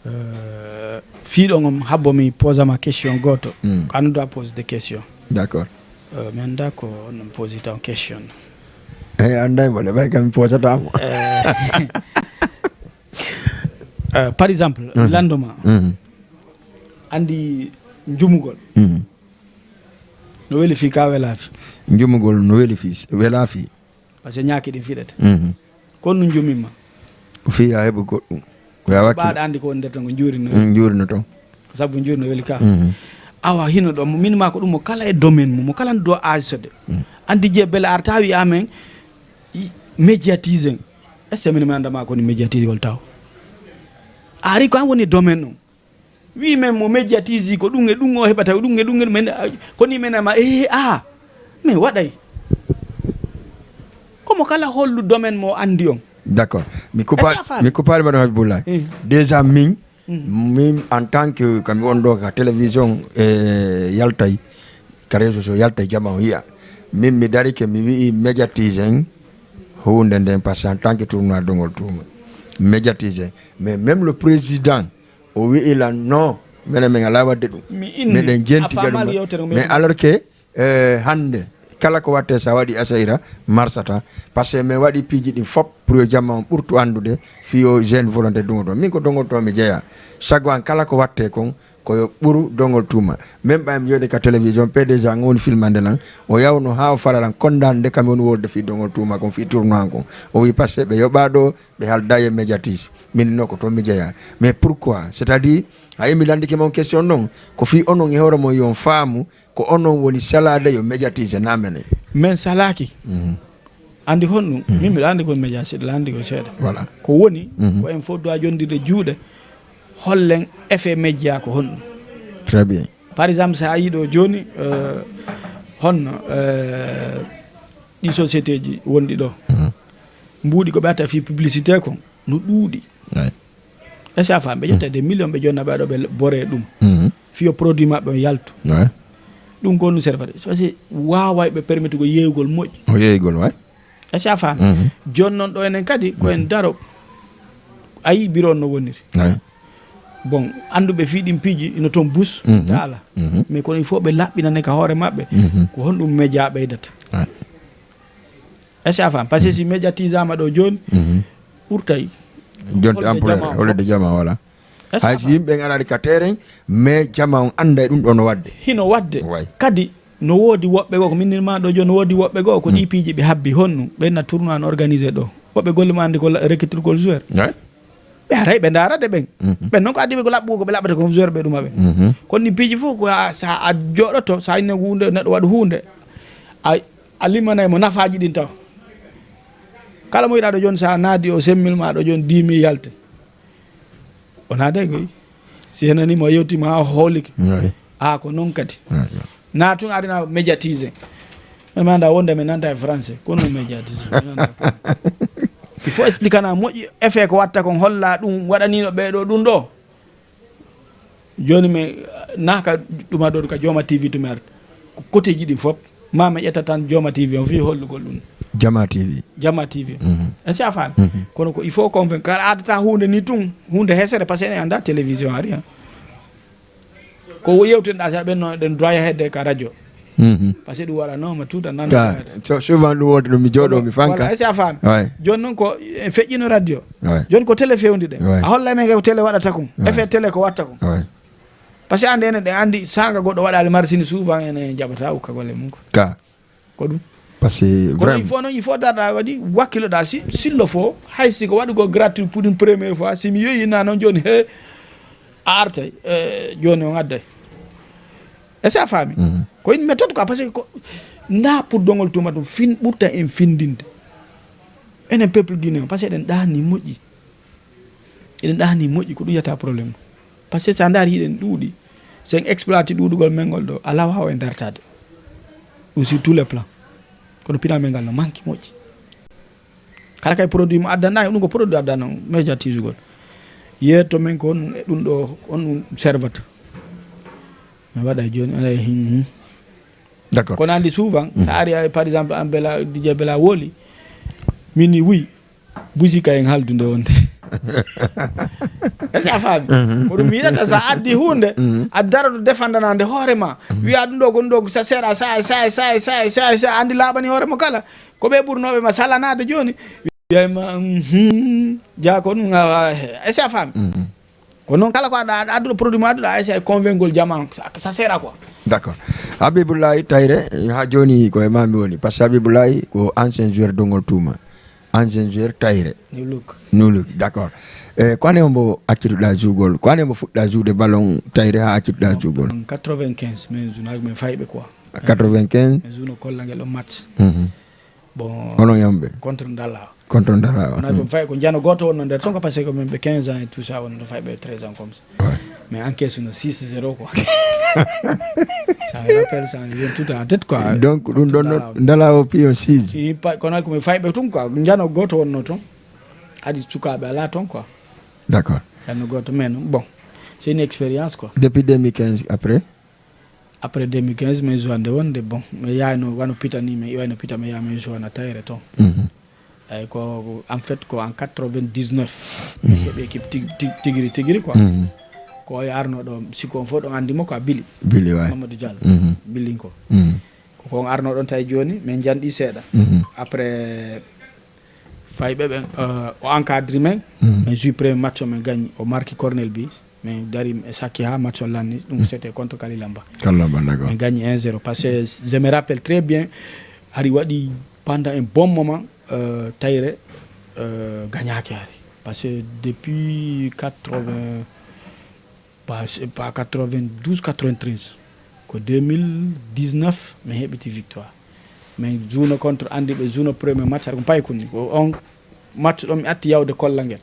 Euh, fii ɗon on habbo mi posa ma question gooto. Mm. Ko an doit poser des questions. D' accord. Euh, mi annda ko on posi taw question. Eyi, annday mo le ɓay kam mi posata mo. Euh, euh, par exemple, Mhm. lando ma Mhm. andi njumugol Mhm. no weli fii ka wela fii. Njumugol no weli fii, wela fii. Par ce que ñaaki ɗin fiɗete. Mhm. Kon no njumimma. Ko fii a heɓu goɗɗum. Ko ya wakkilo. Ɓaaɗa andi ko woni nder ton ko njuuri no. Mm, njuuri no ton. Sabu njuuri no weli ka. Mhm. Awa hino ɗo min ma ko ɗum mo kala e domaine mum, mo kala ɗo aaji sode. Mm. Andi je bele arta wi amen i- médiatise en. Est ce que min mi andama ko ni médiatise gol taw? Ari ko an woni domaine on. Wi men mo médiatise ko ɗum e ɗum o heɓata ko ɗum e ɗum e men a- ko ni men ama eh a min waɗay. Komo kala hollu domaine mo andi on. D' accord. Mi kupa Est-ce que a faami? Mi kupaali mbaɗo Habibullahi. Mm. Déjà min Mm. min en tant que kami on ɗo ka télévision e yaltay ka réseau so yaltay jama o yiya min mi darike mi wi'i médiatise en hunde nden par ce que en tant que tournoi dongol tuuma médiatise en mais même le président o wi'i lan non minen min ala wadde ɗum Mi inni, miɗen a jentiga faamaali ɗum yewtere ngo mais mbiɗen. Alors que eh, hannde kala ko watte sa waɗi asayra marsata par ce que min waɗi piiji ɗin fop pour yo jamma on ɓurtu anndude fii yo jeune volonté dongol to min ko dongol to mi jeeya sago an kala ko watte kon ko yo ɓuru dongol tuuma min ɓay mi jooɗi ka télévision pdg an woni filmande lan o yawno ha o fala lan kondande kam woni wolde fii dongol tuuma kon fii tournoi an kon o wi par ce que ɓe yoɓa ɗo ɓe halda e médiatise min no ko toon mi jeeya mais pourquoi c'est à dire a yimi landike mon question noon ko fii onon e hoore mon yon faamu ko onon woni salaade yo médiatise namene Min salaaki. Mhm. Anndi honɗum? Mhm. Min miɗo anndi ko média seeɗa, anndi ko seeɗa. Voilà. Ko woni, Mhm. Ko en fof doit jonndirde juuɗe, hollen effet média ko honɗum. Très bien. Par exemple, so a yii ɗo jooni, euh, honno, euh, ɗi société ji wonɗi ɗo, Mhm. mbuuɗi ko ɓe atta fii publicité kon, no ɗuuɗi. Ouais. Est-ce que a faami? Ɓe ƴetta des millions, ɓe jonna ɓe ɗo ɓe bore ɗum. Mhm. Fiyo produit maɓɓe on yaltu. Ouais. Ɗum ko honɗum servata? Parce que waaway ɓe permettre ko yeeyugol moƴƴi. O yeeyugol, ouais. Est-ce que a faami? Mhm. Jooni noon ɗo enen kadi ko en daro. Ayi biro on no woniri. Ouais. Bon, annduɓe fii ɗin piiji ino toon bus, Mhm. taala. Mhm. Mais kono il faut ɓe laɓɓinane ka hoore maɓɓe. Mhm. Ko honɗum média ɓeydata. Ouais. Est-ce que a faami? Parce que si médiatisama ɗo jooni, Mhm. ɓurtay. Jonte Holde ampleur, jama on holde fof. Jama, voilà. Est-ce que a Hay si faami? Yimɓe en araade ka terrain, mais jama on annday ɗum ɗo no waɗde. Hino waɗde. Way. Kadi no woodi woɓɓe goo, ko min nirma ɗo jooni, no woodi woɓɓe goo, ko ɗi piiji ɓe habbi honɗum, ɓe na tournoi no organisé ɗo. Woɓɓe golle ma anndi ko la- recrutirgol joueur. Ouais. Ɓe aray ɓe ndaarade ɓen. Mhm. Ɓen noon ko addi ɓe ko laɓɓugo ko ɓe laɓɓata ko joueur ɓe ɗuma ɓe. Mhm. Kono ɗi piiji fof ko a- sa a jooɗoto, sa inne huunde, neɗɗo waɗa huunde, a, a limanay mo nafaaji ɗin taw. Kala mo yiɗa ɗo jooni sa naadi o semmil ma ɗo jooni dix mille yalte. O naaday koy. Si henani mo yewti ma o hoolike. Ouais. A ko noon kadi. Ouais. Na tun arina médiatisé. Men ma nda wonde min nanta e français. Kono médiatisé. Min nanta ko. Il faut expliquer na moƴƴi effet ko watta kon holla ɗum waɗanino ɓeeɗo ɗum ɗo. Jooni mi naka ɗuma ɗo ka Jooma T V to mi arta. Ko koteji ɗin fof. Ma mi ƴetta tan Jooma T V on fii hollugol ɗum. Jama T V. Jama T V. Mhm. Est-ce que a faami? Mhm. Kono ko il faut convaincre kala adata huunde ni tun. Huunde hesere parce que ene annda télévision ari ha. Ko yewtinɗa sa ɓenno ɗen droit hedde ka radio. Mhm. Parce que ɗum waɗanoma tuta nan. Ta, so- souvent ɗum wonde ɗum mi jooɗo mi fanka. Voilà, est-ce que a faami? Ouais. Jooni noon ko e feƴƴino radio. Ouais. Jooni ko télé fewndi ɗen. Ouais. A holla men ko télé waɗata kon. Ouais. Effet télé ko watta kon. Ouais. Parce que ande enen ɗen andi sanga goɗɗo waɗali marsini souvent ene jaɓata ukka golle mum ko. Ka. Ko ɗum. Parce que Kono il vraiment. Faut noon il faut darɗa waɗi wakkiloɗa si sillo fo hay si ko waɗugol gratuit pour une première fois si mi yeeyina noon jooni he a artay e jooni on adday. Est-ce que a faami? Mhm. Ko une méthode quoi parce que ko na pour dongol tuma ɗum fin ɓurta en findinde. Enen peuple guinéen parce que eɗen ɗaani moƴƴi. Eɗen ɗaani moƴƴi ko ɗum yata problème ɗum. Parce que so a ndaari hiɗen ɗuuɗi, so en exploité ɗuuɗugol men ngol ɗo, alaa waawa en dartaade. Ɗum sur tous les plans. Kono pinal men ngal no manque moƴƴi. Kala kay produit mo addanɗa, ɗum ko produit addanno médiatisugol. Yeeto men ko honɗum e ɗum ɗo, honɗum servata. Mi waɗa jooni, aɗa hin. D'accord. Kono anndi souvent, so a ari, par exemple, an Bela, D J Bela Woli, min ni wuy, busi ka en haldude wonde. Est-ce que a faami? Ko ɗum mi yiɗata, so a addi huunde, a daroto defandanaande hoore ma. Wiya ɗum ɗo, ko ɗum ɗo, ko sa seera, sa, sa, sa, sa, sa, sa, anndi laaɓani hoore mo kala. Ko ɓe ɓurnooɓe ma salanaade jooni. Wiyay ma, mhm, jaa ko ɗum, a, a, est-ce que a faami? Ko noon kala ko aɗa, aɗa adduɗo produit ma, aɗuɗo, a essaye convaincre jamaa, sa, sa seera quoi. D'accord. Habiboulaye Tayre, ha jooni ko e ma mi woni. Par ce que Habiboulaye ko ancien joueur Dongol Tuuma. Ancien joueur Tayre. New look. New look, d'accord. E, ko ane hombo accituɗa juugol? Ko ane hombo fuɗɗa juude ballon Tayre ha accituɗa juugol? En quatre-vingt-quinze, min jounaaki, min fayɓe quoi. Quatre-vingt-quinze? Min jouno Kollangel on match. Mhm. Bon, Onon yamɓe? Contre Ndala. Contre Ndala. On a fait ko njano gooto wonno nder ton quoi, parce que ko min ɓe quinze ans et tout ça, on a fait ɓe treize ans comme ça. Ouais. Mais encaisse no six zéro quoi. Ça me rappelle ça, je viens tout en tête quoi. Donc ɗum ɗon Ndala. Ndala o pion six. Si pa, kono ko mi fayɓe tun quoi, njano gooto wonno ton. Adi sukaaɓe ala ton quoi. D'accord. Njano gooto, mais non, bon, c'est une expérience quoi. Depuis deux mille quinze après? Après deux mille quinze, min jouande wonde, bon, mi yayno wano pita ni, mi iwayno pita, mi yaha min jouana Tayre ton. Mhm. Eyyi, ko en fait ko en quatre-vingt-dix-neuf mi heɓi équipe tig-, tig-, tigiri tigiri quoi. Ko o arno ɗo, sikko on fof ɗon anndi mo quoi, Bili. Bili, ouais. Mamadou Diallo. Mhm. Billinko. Mhm. Ko kon arno ɗon tawi jooni min njanɗi seeɗa. Mhm. Après fayɓe ɓen, euh, o encadre min. Mhm. Min joue premier match o min gagne, o marque cornel bi. Min dari e sakki ha match o lanni. Ɗum c'était contre Kalilamba. Kalilamba, d'accord. Min gagne un zéro. Parce que je me rappelle très bien, hari waɗi pendant un bon moment, euh, Tayre, euh, gagnaki hari. Parce que depuis quatre-vingts, pas, pas quatre-vingt-douze, quatre-vingt-treize, ko deux mille dix-neuf mi heɓiti victoire. Min jouno contre, anndi ɓe jouno premier match, hari ko paykun ni. Ko on match ɗon mi atti yawde Kollangel.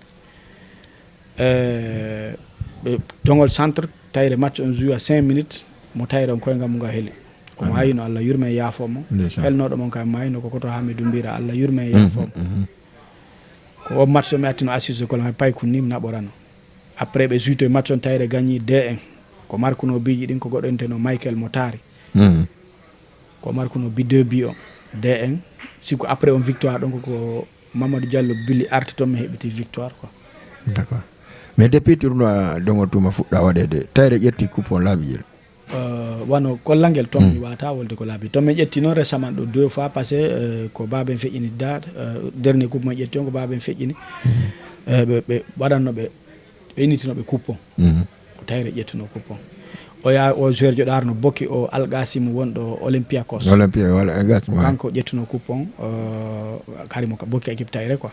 Eh, ɓe Dongol Centre, Tayre match on joue à cinq minutes, mo Tayre on koyngal mum ngal heli. O maayino, Allah yurme e yaafo mo. Ndeysaan. Helnoɗo mon kay maayino ko Koto Hamidou Mbira, Allah yurme e yaafo mo. Ko o match o mi attino assise de Kollangel, paykun ni mi naɓorano. Après ɓe jouito e match on, Tayre gagni deux un. Ko markuno biiji ɗin ko goɗɗo enteno Michael mo taari. Mhm. Ko markuno bi deux bi on, deux un. Sikku après on victoire ɗon ko, ko Mamadou Diallo Billi arti ton mi heɓiti victoire quoi. D'accord. Mais depuis tournoi Dongol Tuuma fuɗɗa waɗede, Tayre ƴetti coupe on laabi jel? Euh, wano Kollangel ton mi wata wolde ko laabi. Ton min ƴetti noon récemment ɗo deux fois passé, euh, ko baaben feƴƴini da, euh, dernier coupe mo ƴetti on ko baaben feƴƴini. Euh, ɓe, ɓe waɗanno ɓe, ɓe innitino ɓe coupe on. Ko Tayre ƴettuno coupe on. O ya, o joueur joɗo arno Boki o Algasim wonɗo Olympiakos. Olympia, wala Algasim, ouais. Kanko ƴettuno coupe on, euh, Karimo ka Boki équipe Tayre quoi.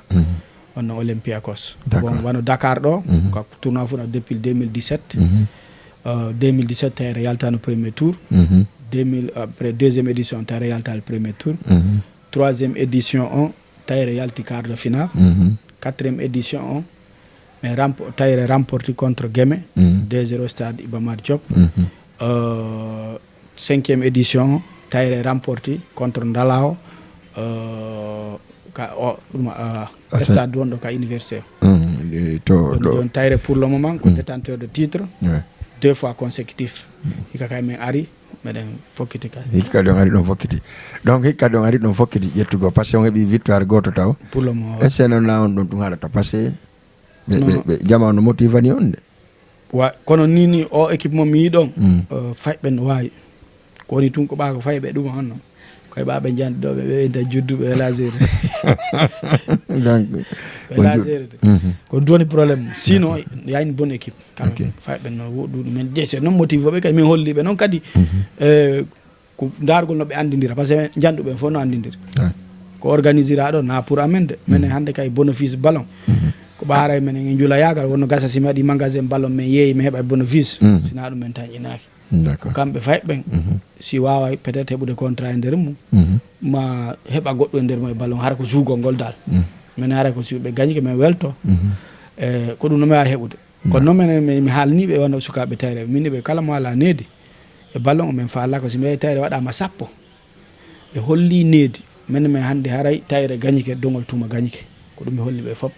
Wonno Olympiakos. D'accord. Bon, wano Dakar ɗo, ka tournoi fof depuis deux mille dix-sept. Euh, deux mille dix-sept, Tayre yaltano premier tour. Deux mille, après deuxième édition, Tayre yalta le premier tour. Troisième édition on, Tayre yalti quart de finale. Quatrième édition on, mais rampo-, Tayre remporti contre Guémé, deux zéro stade Iba Mar Diop. Euh, cinquième édition, Tayre remporti contre Ndalao, euh, ka, o, ɗum, euh, stade wonɗo ka université. To, Ɗon, ɗon Tayre pour le moment ko détenteur de titre, Ouais. Deux fois consécutif. Hikka kay min ari, meɗen fokkiti kay. Hikka ɗon ari ɗon fokkiti. Donc hikka ɗon ari ɗon fokkiti ƴettugo, parce que on heɓi victoire goto taw. Pour le moment. Est-ce que non na on ɗon tun haɗata, parce que ɓe, Non. ɓe, ɓe jama no motivani on de. Wa, kono ni, ni o équipe mo mi yiɗon, euh, fayɓe no wawi. Ko woni tun ko ɓa ko fayɓe ɗum honno. Koye ɓa ɓe jandi ɗo ɓe, ɓe ɓeyda judduɓe e lasere. Donc Ɓe lasere de. Ko ɗum woni problème. Sinon, il y a une bonne équipe. Quand même. Fayɓe no woɗɗuɗo men. Ƴeese noon motive ɓe kadi min holliɓe noon kadi. Eh, ko ndaargol no ɓe anndindira, parce que jannduɓe fof no anndindira. Ko organisira ɗo na pour amen de. Menen hannde kay bénéfice ballon. Ko ɓa haray menen e njula yaagal wonno gasa si mi waɗi magasin ballon men yeeyi mi heɓa bénéfice. Sina ɗum men tan ƴinaaki. Ko kamɓe fayɓe ɓen. Si waaway peut-être heɓude contrat e nder mum, ma heɓa goɗɗo e nder mum e ballon, hara ko juugol ngol dal. Menen hara ko si ɓe gañike men welto. E ko ɗum no mi waawi heɓude. Kono noon menen mi, mi haalniiɓe wano sukaaɓe Tayre, min ɓe kala mo alaa needi e ballon o men faalaa ko si mi yehi Tayre waɗaama sappo. Ɓe holli needi. Menen men hannde haray Tayre gañike, Dongol Tuuma gañike. Ko ɗum mi holli ɓe fof.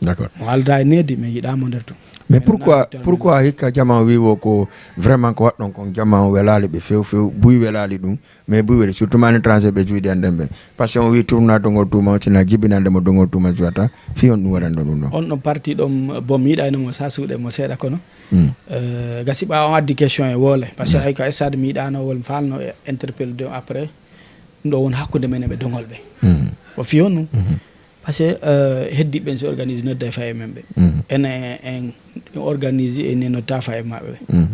D'accord. Mo aldaa e needi, mi yiɗaa mo nder ton. Mais pourquoi pourquoi hikka jama o wiwo ko vraiment ko waɗɗon kon jama o welali ɓe few few buy welali ɗum? Mais buy weli surtout mani étranger ɓe juyɗi an ɗen ɓe. Parce que on wi tournoi dogol tuma on sina jibinande mo dogol tuma juwata fi on ɗum waɗan ɗon ɗum ɗon. On ɗon parti ɗon bom yiɗayno mo sa suuɗe mo seeɗa kono. Hmm. Euh, gasi ɓawa on addi question e woole parce que hay ko stade mi yiɗano wol falno e interpelle de après ɗum ɗo won hakkude men e ɓe dogol ɓe. Hmm. O fi on ɗum. Mhm. Parce que euh, heddiɓe ɓen so organise nodda e fay e men ɓe. Mhm. Ene en organise e ne notta fay e maɓɓe ɓe. Mhm.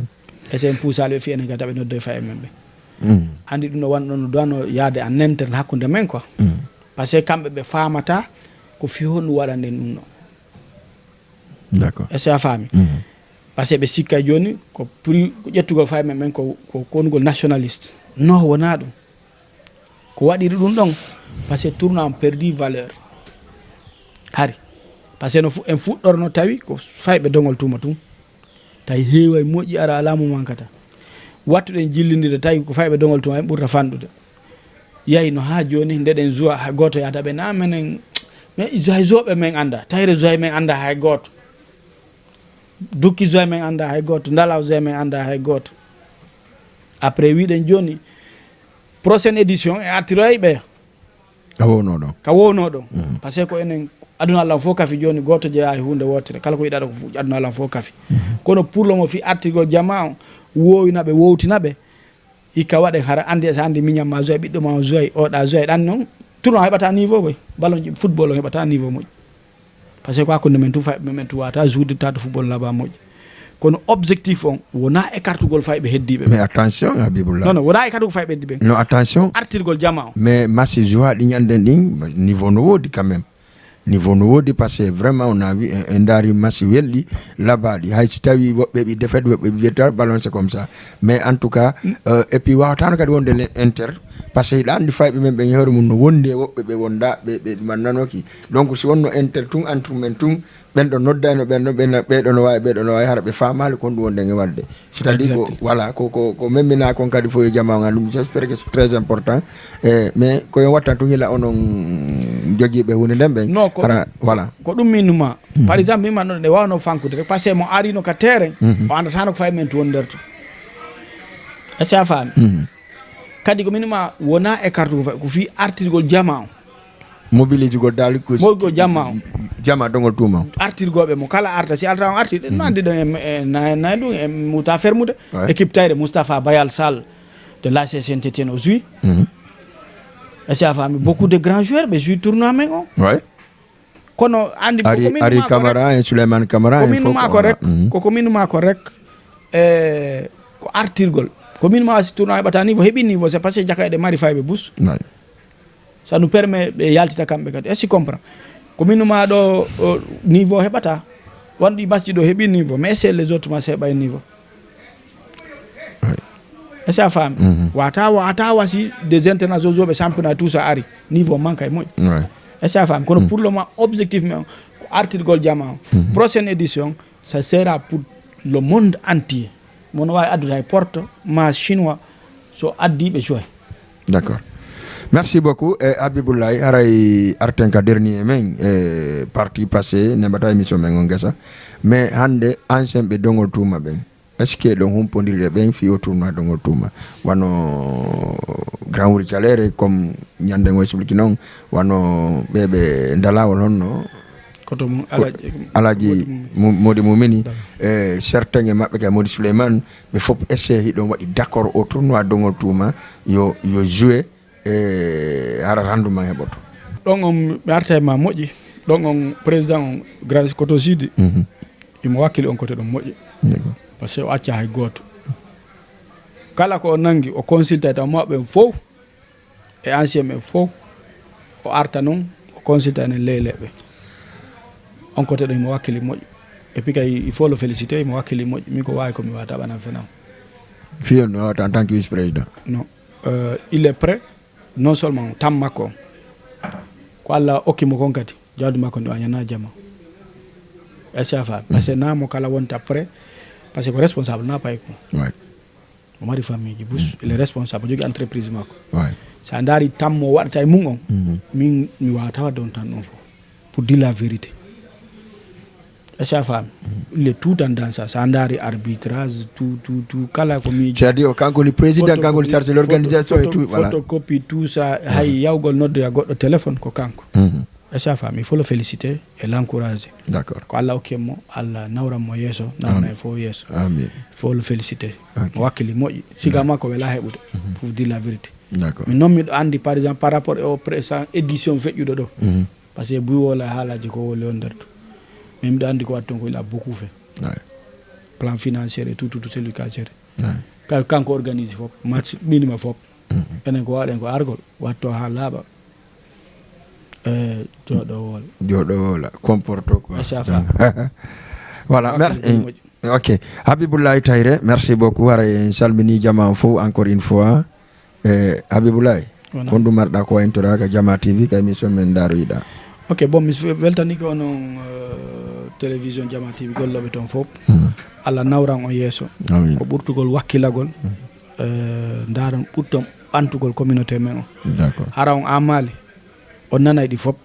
E so en puusali ɓe fi enen kadi taɓe nodda e fay e men ɓe. Mhm. Andi ɗum no wanno no dano yaade en interne hakkude men quoi. Mhm. Parce que kamɓe ɓe famata ko fi honɗum waɗanden ɗum ɗo. D'accord. Est-ce que a faami? Mhm. Parce que ɓe sikka joni ko prix ko ƴettugol fay men ɓen ko ko konugol nationaliste. No wona ɗum. Ko waɗiri ɗum ɗon parce que tournoi on perdi valeur. Hari parce que no fu- en fuɗɗorno tawi ko fayɓe dogol tuma tun. Tawi heeway moƴƴi ara alaa mo mankata. Wattuɗen jillindire tawi ko fayɓe dogol tuma en ɓurta fanɗude. Yahi no haa jooni ndeɗen joua hay gooto yahata ɓe na menen mais hay joue ɓe men annda tayre joue men annda hay gooto. Dukki joue men annda hay gooto ndalaw joue men annda hay gooto. Après wiɗen jooni prochaine édition e artiroyay ɓeya. A wowno ɗon. Ka wowno ɗon. Mhm. Parce que ko enen aduna lan fof kafi jooni gooto jeyaa e huunde wootere kala ko yiɗaɗo ko aduna lan fof kafi. Mhm. Kono pour le moment fi artirgol jama o wowina ɓe wowtina ɓe hikka waɗe hara andi so andi miñam ma joy ɓiɗɗo ma o joy oɗa joy ɗan noon. Tournoi heɓata niveau koy ballon football on heɓata niveau moƴƴi. Parce que ko hakkunde men tun fayɓe men tun wata joude tata football laba moƴƴi. Kono objectif on wona écartugol fayɓe heddiɓe mais attention habibullah. Non non wona écartugol fayɓe heddiɓe. Non attention. Artirgol jama o. Mais match joie ɗi ñanden ɗin niveau no woodi quand même. Niveau no woodi parce que vraiment on a vu en daari match welɗi labaɗi hay si tawi woɓɓe ɓi défaite woɓɓe ɓi victoire ballon c'est comme ça. Mais en tout cas euh, et puis wawatano kadi wonde inter parce que hiɗa andi fayɓe men ɓen e hoore mum no wondi e woɓɓe ɓe wonda ɓe ɓe ɗuman nanoki. Donc si wonno inter tun entre men tun ɓen ɗo noddayno ɓen ɗo ɓen ɓeɗo no wawi ɓeɗo no wawi hara ɓe famali kon ɗum wonde e wadde. C'est-à-dire ko voilà ko ko ko memmina kon kadi fof yo jama ngal ɗum j'espère que c'est très important. E mais ko yo wattan tun hila onon jogiiɓe hunde nden ɓen. Non ko hara voilà. Ko ɗum min numa par exemple min manno ɗe wawno fankude rek parce que mo arino ka terrain o andatano ko fayi men to wonderto. Est-ce que a faami? Kadi ko min ma wona e carte ko fi artirgol jama o. Mobilisugol dal ko mogo jama o. Jama dogol tuma o. Artirgoɓe mo kala arta si alta on arti no andi ɗon e nay ɗum e muta fermude. Équipe tayre Moustapha Bayal Sall de l'AC Saint-Étienne o joui. Est-ce que a faami? Beaucoup de grands joueurs ɓe joui tournoi men o. Kono andi ari ari Camara en Souleymane Camara en fof mako rek. Ko ko min mako rek. E ko artirgol ko min ma si tournoi ɓata niveau heɓi niveau c'est parce que jaka eɗe mari fayɓe bus. Ça nous permet ɓe yaltita kamɓe kadi est-ce que comprend? Ko min ma ɗo niveau heɓata. Wanɗi masji ɗo heɓi niveau mais c'est les autres ma heɓa niveau. Est-ce que a faami? Wata wata wasi des internationaux ɓe championnat tout ça ari niveau manque e moƴƴi. Est-ce que a faami? Kono pour le moment objectif men ko artirgol jama o. Prochaine édition ça sera pour le monde entier. Mono wawi addude hay porte ma chinois so addi ɓe joy. D'accord. Merci beaucoup e habibullahi haray arten ka dernier men e parti passé neɓata émission men on guesa. Mais hande ancien ɓe dogol tuma ɓen est-ce que ɗon humpodirɗe ɓen fi o tournoi dogol tuma wano grand wuri calere comme ñande ngo explique noon wano ɓeɓe dalawol honno? Koto mum alaji modi mumini e certains e maɓɓe kay modi Souleymane ɓe fof essaye hiɗon waɗi d'accord o tournoi dogol tuma yo yo joué e hara rendement heɓoto. Ɗon on mi arta e ma moƴƴi. Ɗon on président on grand koto sidi imo wakkili on kote ɗon moƴƴi. Par ce que o acca hay gooto kala ko o nangi o consulta e taw mawɓe en fof e ancien ɓen fof o arta noon o consulta enen leyleɓe. On kote ɗo himo wakkili moƴƴi. Et puis kay il faut le féliciter himo wakkili moƴƴi min ko wawi komi wata ɓanan fenam. Fiyon no wata en tant que vice président? Non. Euh, il est prêt non seulement tam makko on ko allah okkimo kon kadi jawdi makko ndi o añana jama. Est-ce que a faami? Parce que namo kala wonta prêt parce que ko responsable na pay ko. O mari famille ji bus il est responsable o jogi entreprise makko. Sa daari tammo waɗata e mum on min mi wawata wadde on tan ɗum fof pour dire la vérité. Est-ce que a faami? Le tout en dans ça, so a ndaari arbitrage, tout, tout, tout, kala ko miiji. C'est-à-dire, kanko woni président, kanko woni chargé l'organisation et tout, voilà. Photocopie, tout ça, hay yawgol noddoya goɗɗo téléphone ko kanko. Est-ce que a faami? Il faut le féliciter et l'encourager. D'accord. Ko Allah okki mo, Allah nawran mo yeeso, nawna en fof yeeso. Amin. Il faut le féliciter. Mo wakkili moƴƴi. Siga makko wela heɓude. Pour dire la vérité. D'accord. Min noon miɗo anndi par exemple par rapport e o présent édition feƴƴuɗo ɗo. Par ce que buy woola haalaaji ko woli on nder to. Min miɗo anndi ko waɗi toon ko il a beaucoup fait. Plan financier et tout, tout, tout, celui qui a géré. Kala kanko organise fof, match minima fof. Enen ko waɗen ko argol, watto haa laaɓa. Eh, jooɗo woola. Jooɗo woola, comporto quoi. Machallah. Voilà, merci. Ok, Habibullahi Tayre, merci beaucoup. Haray en salmini jama fof encore une fois. E Habibulaay, honɗum marɗa ko wayntora ka Jama T V ka émission men Ndaaroyiɗa? Ok, bon, mi weltanike onon euh, télévision Jama T V gollooɓe toon fof. Allah nawran on yeeso. Ko ɓurtugol wakkilagol. Euh, ndaaron ɓurton ɓantugol communauté men o. D'accord. Hara on amaali, on nanay ɗi fof.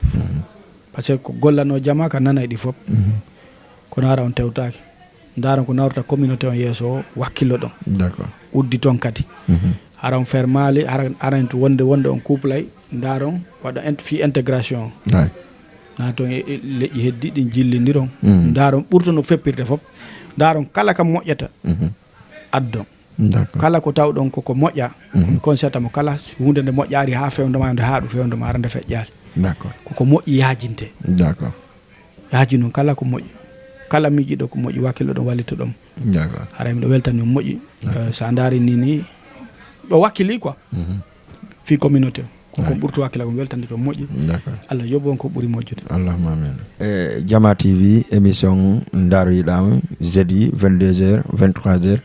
Parce que ko gollanoo jama ka nanay ɗi fof. Kono hara on tewtaaki. Ndaaron ko nawrata communauté on yeeso o, wakkillo ɗon. D'accord. Uddi toon kadi. Hara on fermaali, hara hara en to wonde wonde on kuuplay, ndaaron waɗa int- fii intégration o. Hay. Naaton e e leƴƴi heddi ɗin jillindiron. Ndaaron ɓurto no feppirde fof. Ndaaron kala ka moƴƴata, addon. D'accord. Kala ko tawɗon koko moƴƴa, on concerta mo kala huunde nde moƴƴaari haa fewndo ma nde haa ɗum fewndo ma ara nde feƴƴaali. D'accord. Koko moƴƴi yaajinte. D'accord. Yaaji noon kala ko moƴƴi, kala miijiɗo ko moƴƴi wakkillo ɗon wallitto ɗon. D'accord. Haray miɗo weltani on moƴƴi. Eh, so a ndaari ni ni ɗo wakkili quoi. Fii communauté o. Koko ɓurtu wakkila ko weltande ko moƴƴi. D'accord. Allah yoɓu on ko ɓuri moƴƴude. Allahumma amin. E Jama T V émission ndaaroyiɗaama jeudi vingt-deux heures, vingt-trois heures.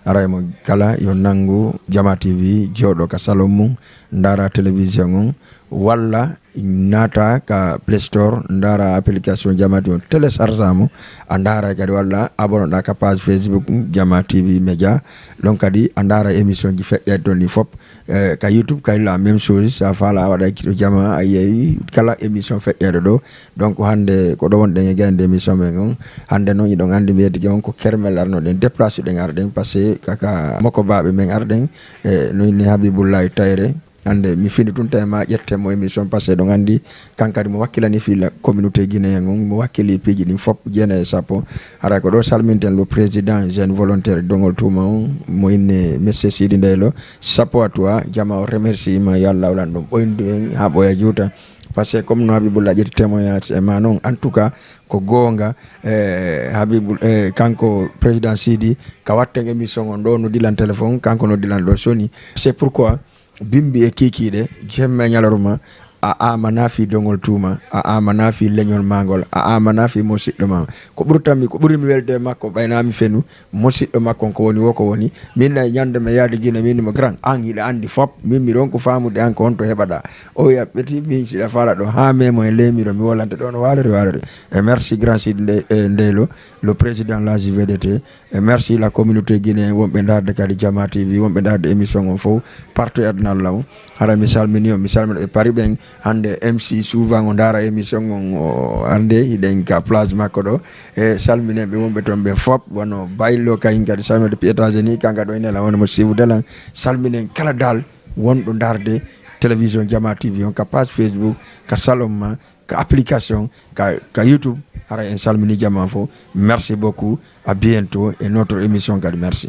Aray mo kala yo nanngu Jama T V, jooɗo ka salon mum, ndaara télévision on, walla naata ka Play Store, ndaara application Jama T V on, télécharge mo, a ndaara kadi, walla abonne ɗa ka page Facebook Jama T V Media. Ɗon kadi a ndaara émission ji feƴƴaɗi toon ɗi fof. Eh, ka YouTube kay la même chose, sa faala a waɗa kito Jama, a yeewi kala émission feƴƴaɗo ɗo. Donc hannde ko ɗo wonɗen e gaynde émission men on. Hannde noon iɗon anndi mbiyetike on ko Kermel arnoɗen, déplacé ɗen arɗen, parce que kaka moko baaɓe men arɗen, e no inni Habibullahi Tayre. Hannde mi fini tun tawi ma ƴette mo émission, parce que ɗon anndi kankadi mo wakkilani fii la communauté guinéen on, mo wakkili piiji ɗin fof jeena e sappo. Haray ko ɗo salminten le président jeune volontaire Dongol Tuuma on, mo inni Monsieur Sidi Ndeylo. Chapeau à toi, jama o remercie ma, yo Allah wlan ɗum ɓoyndu en haa ɓooya juuta. Parce que comme no Habibullah ƴetti témoignage e ma noon, en tout cas ko goonga. E Habibul e kanko président Sidi ka watten émission on ɗo noddilan téléphone, kanko noddilan ɗo soni. C'est pourquoi bimbi e kiikiiɗe, jemma e ñalorma, a amana fii Dongol Tuuma, a amana fii leñol ma ngol, a amana fii musiɗɗo ma. Ko ɓurtanmi, ko ɓurimi welde e makko, ɓayna mi fenu, musiɗɗo makko on ko woni wo ko woni. Min nay ñande mi yaadi Gine, mi inni mo, "Grand, an hiɗa anndi fop, min mi ronku faamude an ko honto heɓaɗa." O yaɓɓiti, min siɗa faala ɗo haa memo e ley miro, mi wolante ɗo no waalori waalori. E merci grand Sidi Ndey e Ndeylo, le président la J V D T. E merci la communauté guinéen, wonɓe ndaarde kadi Jama T V, wonɓe ndaarde émission on fof partout e aduna Allah on. Hara mi salmini on, mi salmina ɓe Paris ɓen. Hannde M C souvent o ndaara émission on, o hannde hiɗen ka place makko ɗo. E salminen ɓe wonɓe toon ɓe fop, wano Baylo kañum kadi salminde depuis États-Unis, kanka ɗo ine la wona mo siwde lan. Salminen kala dal wonɗo ndaarde télévision Jama T V on ka page Facebook, ka salon ma, ka application, ka, ka YouTube. Hara en salmini jama fof. Merci beaucoup. À bientôt et notre émission kadi. Merci.